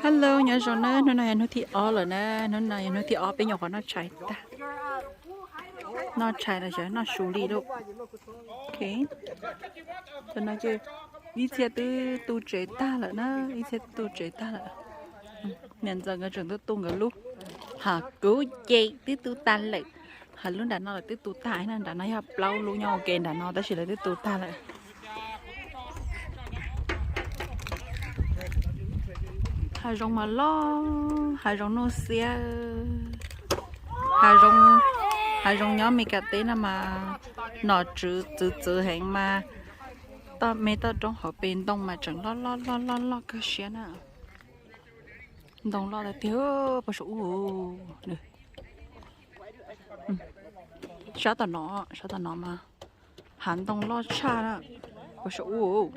Hello, nyob zoo na, hnub no yog hnub thib ob lawm na, hnub no yog hnub thib ob peb nyuam qhuav noj tshais tag. Noj tshais los xyov noj su li lauj. Ok, tam no ces ib txhia twb tu tsev tag lawm na, ib txhia twb tu tsev tag lawm. Niam ntxawm nkawd tseem tuaj tu nkawd lub, ho kuv ces twb tu tag lawm. Ho lub nram no lawv twb tu tag na, nram no yog plaub lub nyob ua ke nram no tab sis lawv twb tu tag lawm. Hav zoov mas loj, hav zoov nuj xiab. Hav zoov nyob Mes Kas teb no mas nom tswv txwv txwv heev mas toj me toj roob hauv pes ntoo mas tseem loj loj loj loj loj kawg siab na. Ntoo loj tiag tiag, puas saum ub. Sab tom no, sab tom no mas hav ntoo loj tshaj na, puas saum ub.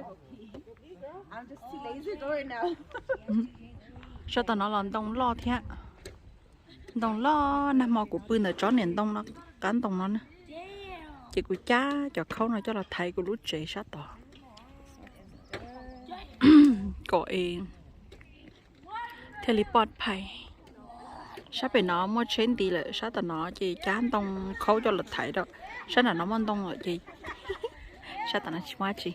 Sab tom no los ntoo loj thiab. Ntoo loj, nag hmo kuv pw ntawm tsob niam ntoo no, qab ntoo no na. Ces kuv cab cov khaub no coj los thaiv kuv lub tsev sab tod kom es thiaj li poj phais. Sab pem no muaj tsheb nti lawm, sab tom no ces cab ntoo khaub coj los thaiv rau. Sab nram no muaj ntoo lawm ces sab tom no tsis muaj dab tsi.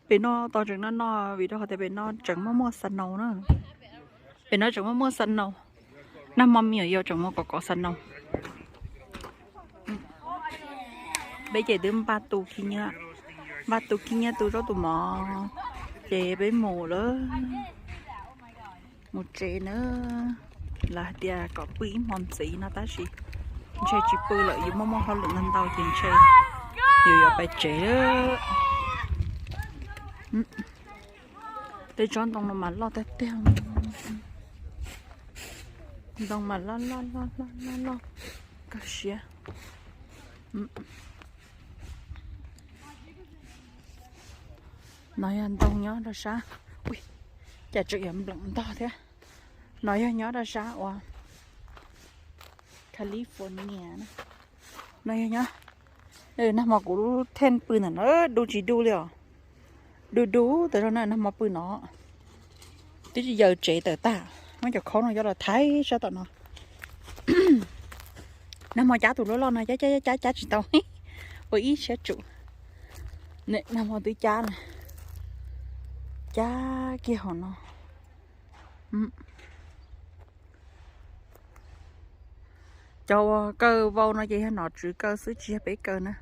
Pem no tos tseem no no vim rau qhov tias pem no tseem muaj muaj snow na. Pem no tseem muaj muaj snow. Nag hmo me nyuam yaus tseem muaj kov kov snow. Peb ces twb npaj tu khib nyiab, npaj tu khib nyiab tu zaub tu mov ces peb mus lawm. Mus tsev na. Lawv hais tias kom pw ib hmo ntxiv no tab sis ntshe tsis pw lawm, yus muaj muaj hauj lwm ntau ntau ces ntshe yus yuav pais tsev. Tej tsob ntoo no mas loj tiag tiag. Ntoo mas loj loj loj loj loj loj kawg siab. No yog ntoo nyob rau sab, cas tseem yuav npleem ntog thiab. No yog nyob rau sab uas California na. No yog nyob, nag hmo kuv theej pw ntawm no du tsis du li os. Du du tas zog na, nag hmo pw no twb tsis yaws tsev tawm tag, muab cov khaub no coj los thaiv sab tom no. Nag hmo cab tus loj loj no cab cab cab cab tsis tau, ua ib siab tsum. Nag hmo twb cab na, cab kiag hauv no. Cov uas kaw vau no ces yog nom tswv kaw xwb tsis yog peb kaw na.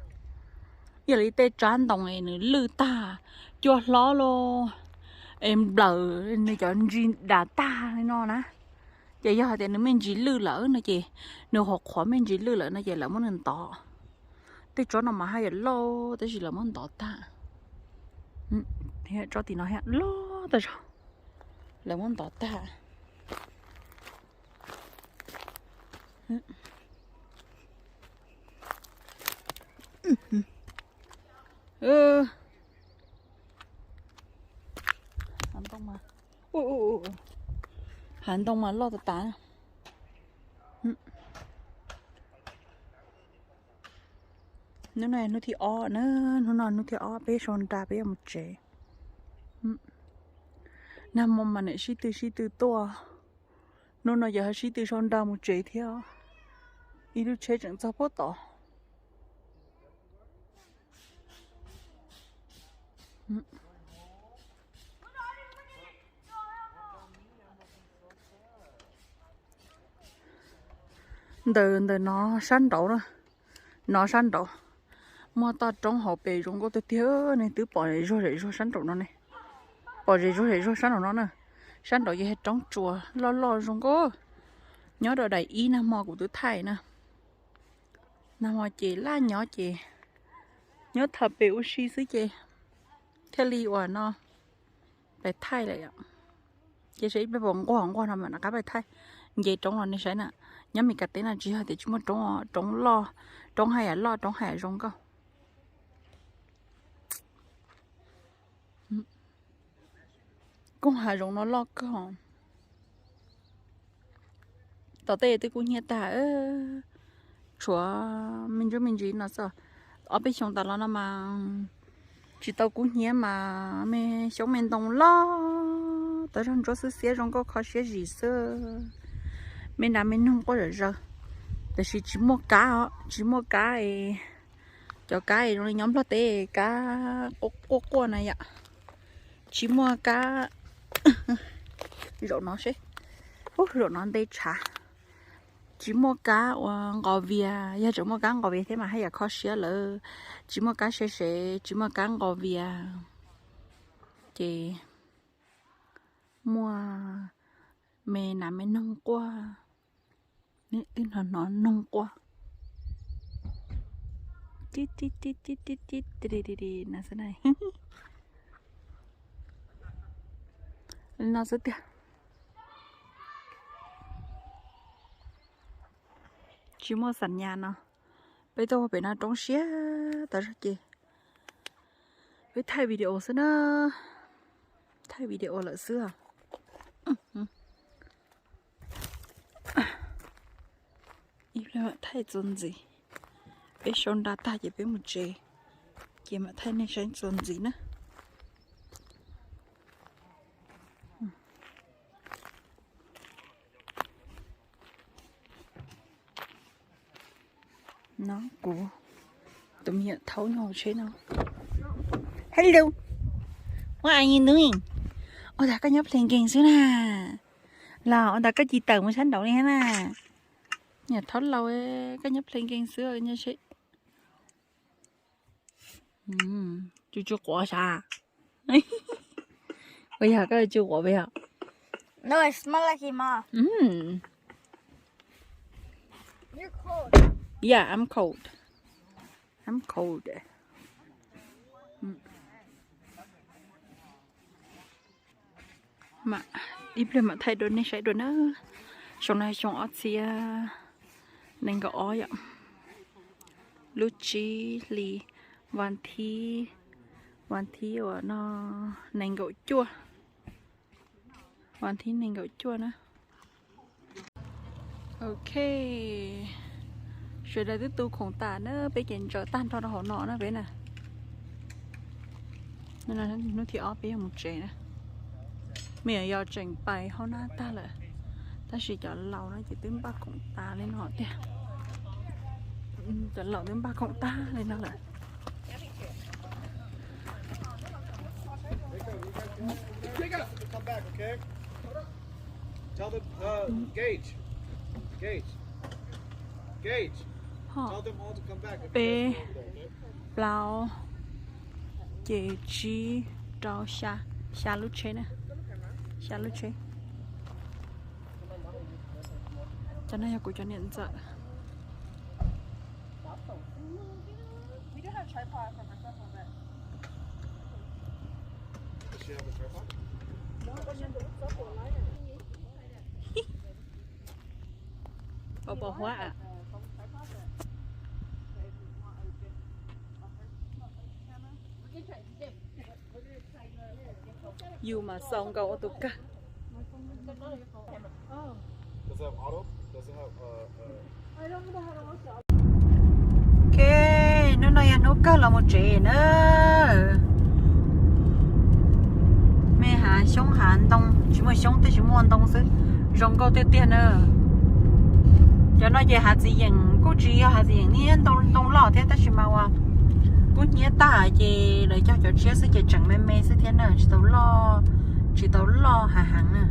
Yog li tej tsab ntoo es nws lwj tag, cua hlob los es nplawm nws cov ntsis dam tag li no na. Ces yog hais tias nws me ntsis lwj lawm no ces, nws qhuav qhuav me ntsis lwj lawm no ces lawv muab nws ntov. Tej tsob no mas haj yam loj tab sis lawv muab ntov tag. Tsob tim no loj tas zog, lawv muab ntov tag. Hav ntoo mas loj tas tas. Hnub no hnub thib ob na, hnub no hnub thib ob peb sau nra peb yuav mus tsev. Nag hmo mas niam sib tw sib tw tuaj, hnub no ces ho sib tw sau nra mus tsev thiab. Ib lub tsheb tseem txog puag tod. Ntawm ntawm no sab nraud na, no sab nraud muaj toj roob hauv pes zoo nkauj tiag tiag ne, twb pom zem zuag zem zuag sab nraum no ne, pom zem zuag zem zuag sab nraum no na. Sab nraud ces yog roob tsuas loj loj zoo nkauj, nyob rau daim ib nag hmo kuv twb thaij na. Nag hmo ces laj nyob ces nyob thaum pem ua si xwb ces thiaj li uas no pais thaij lawm yom. Ces seb ib pliag puas nquag nquag no mam rov qab pais thaij. Nce roob los nej saib na, nyob Mes Kas teb no tsis yog tias tsis muaj roob, roob loj, roob haj yam loj, roob haj yam zoo nkauj. Koog hav zoov no loj kawg. Tom tej twb kub hnyiab tag, tshuav me ntsuab me ntsis no xwb. Ob peb xyoo tas los no mas tsis tau kub hnyiab mas me xyoob me ntoo loj tau zog ntsuab xwb xiab zoo nkauj kho siab zim xwb. Me nas me noog quaj zom zaws, tiam sis tsis muaj kab, tsis muaj kab es cov kab es zoo li nyob Nplog teb kab quaj quaj na yom. Tsis muaj kab. Zaum no seb, zaum no nte tshav. Tsis muaj kab ua nqos vias, yog tseem muaj kab nqos vias thiab mas haj yam kho siab lawm. Tsis muaj kab sev sev, tsis muaj kab nqos vias, ces muaj me nas me noog quaj, twb hnov hnov noog quaj. Li no xwb tiag. Tsis muaj xam nyas no, peb tuaj ua pem no roob siab tas zog ces peb thaij video xwb na, thaij video lawm xwb. Ib pliag mam thaij txuas ntxiv, peb sau nra tag ces peb mus tsev, ces mam thaij nej saib txuas ntxiv na. No kuv tus me nyuam thaub nyob hauv tsheb no. Hello, what are you doing? Ua cas koj nyob playing game xwb na? Los ua cas koj tsis tawm mus sab nraud li thiab na? Nyuam thaub laus, koj nyob playing game xwb nyob tsheb. Tsw tsw quav sav? Puas yog koj tsw quav puas yog? No, it smells like it, Mom. Yeah, I'm cold. I'm cold. Ib pliag mam thaij dua nej saib dua na. Xyoo no xyoo ob txhiab nees nkaum ob yom. Lub tsib hli, vas thib, vas thib uas no nees nkaum cuaj, vas thib nees nkaum cuaj na. Ok, sawv daws twb tu khoom tas na, peb ces ntsaws tag nrho rau hauv no na peb na. Hnub thib ob peb yuav mus tsev na. Me nyuam yog tseem pais hauj lwm tag lawm, tab sis cov laus no ces twb npaj khoom tas li no tiag. Cov laus twb npaj khoom tag li no lawm. Ho peb, plaub, ces tsib, rau, xya, xya lub tsheb na, xya lub tsheb. Cov no yog kuv cov niam ntxawm. Pom pom huab. Yus mas xaus nkaus ua tus kawg. Ok, hnub no yog hnub kawg los mus tsev na. Me hav xyoob hav ntoo, tsis muaj xyoob tab sis muaj ntoo xwb, zoo nkauj tiag tiag na. Cov no ces hav txiv yeem kuj tsis yog hav txiv yeem, niaj ntoo ntoo loj thiab tab sis mas uas kub hnyiab tag ces lawv cog cov tshiab xwb ces tseem me me xwb thiab na, tsis tau loj, tsis tau loj hav heev na.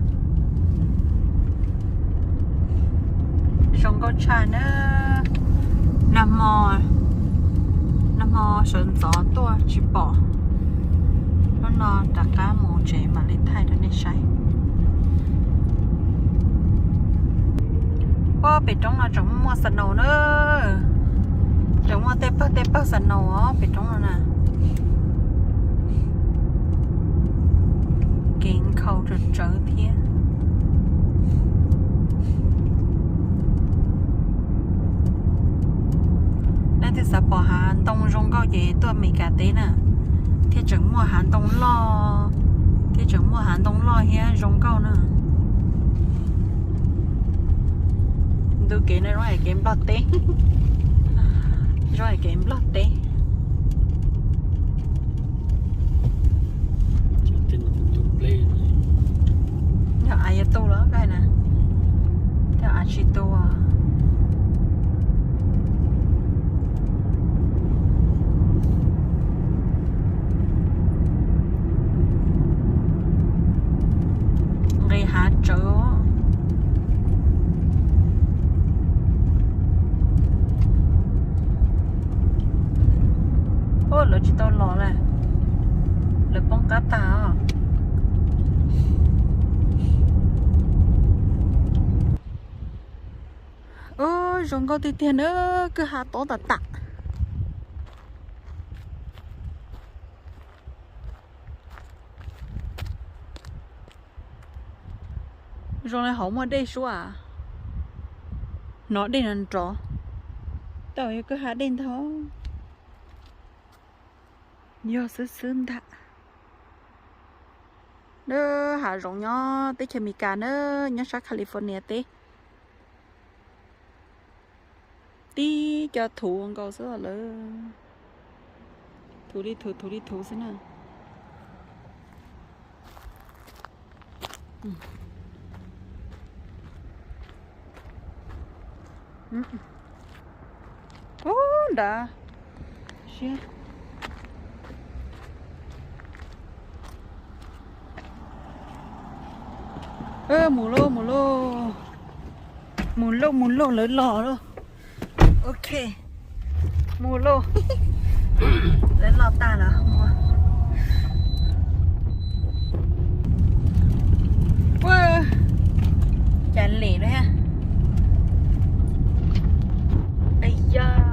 Zoo nkauj tshaj na. Nag hmo, nag hmo sawv ntxov tuaj tsis pom. Hnub no rov qab mus tsev mam li thaij rau nej saib. Puag pem roob no tseem muaj snow na. Tseem muaj tej pawg tej pawg snow os pem roob no na. Kev nkhaus tsawv tsawv thiab. Leej twg xav pom hav ntoo zoo nkauj ces tuaj Meskas teb na, thiaj tseem muaj hav ntoo loj, thiaj tseem muaj hav ntoo loj thiab zoo nkauj na. Ntu kev no zoo hais kev Nplog teb. Zoo kev Nplog teb. Yog av yuav tu los koj na, yog av tsis tu. Nqis hav tsawv. Lawv tsis tau los lawm, lawv poob qab tag os. Ub, zoo nkauj tiag tiag na, kwj ha tob tas tas. Zoo li hauv muaj dej suab. Hnov dej nrov nrov. Tej yog kwj ha dej ntag. Yog xwb xwb ntag. Hav zoov nyob teb chaws Amelikas na, nyob sab California teb. Tib co thuv nkaus xwb lawm. Thuv li thuv, thuv li thuv xwb na. Ub nrad. Mus lauj, mus lauj. Mus lauj, mus lauj, lawv los lauj. Ok, mus lauj. Lawv los tag lawm. Ua cas lem no thiab. Ais yog.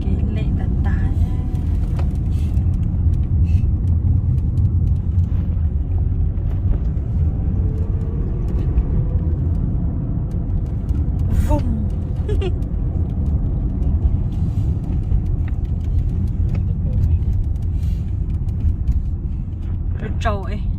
Kev lem tas tas. Voom. Tsaus tsaus es.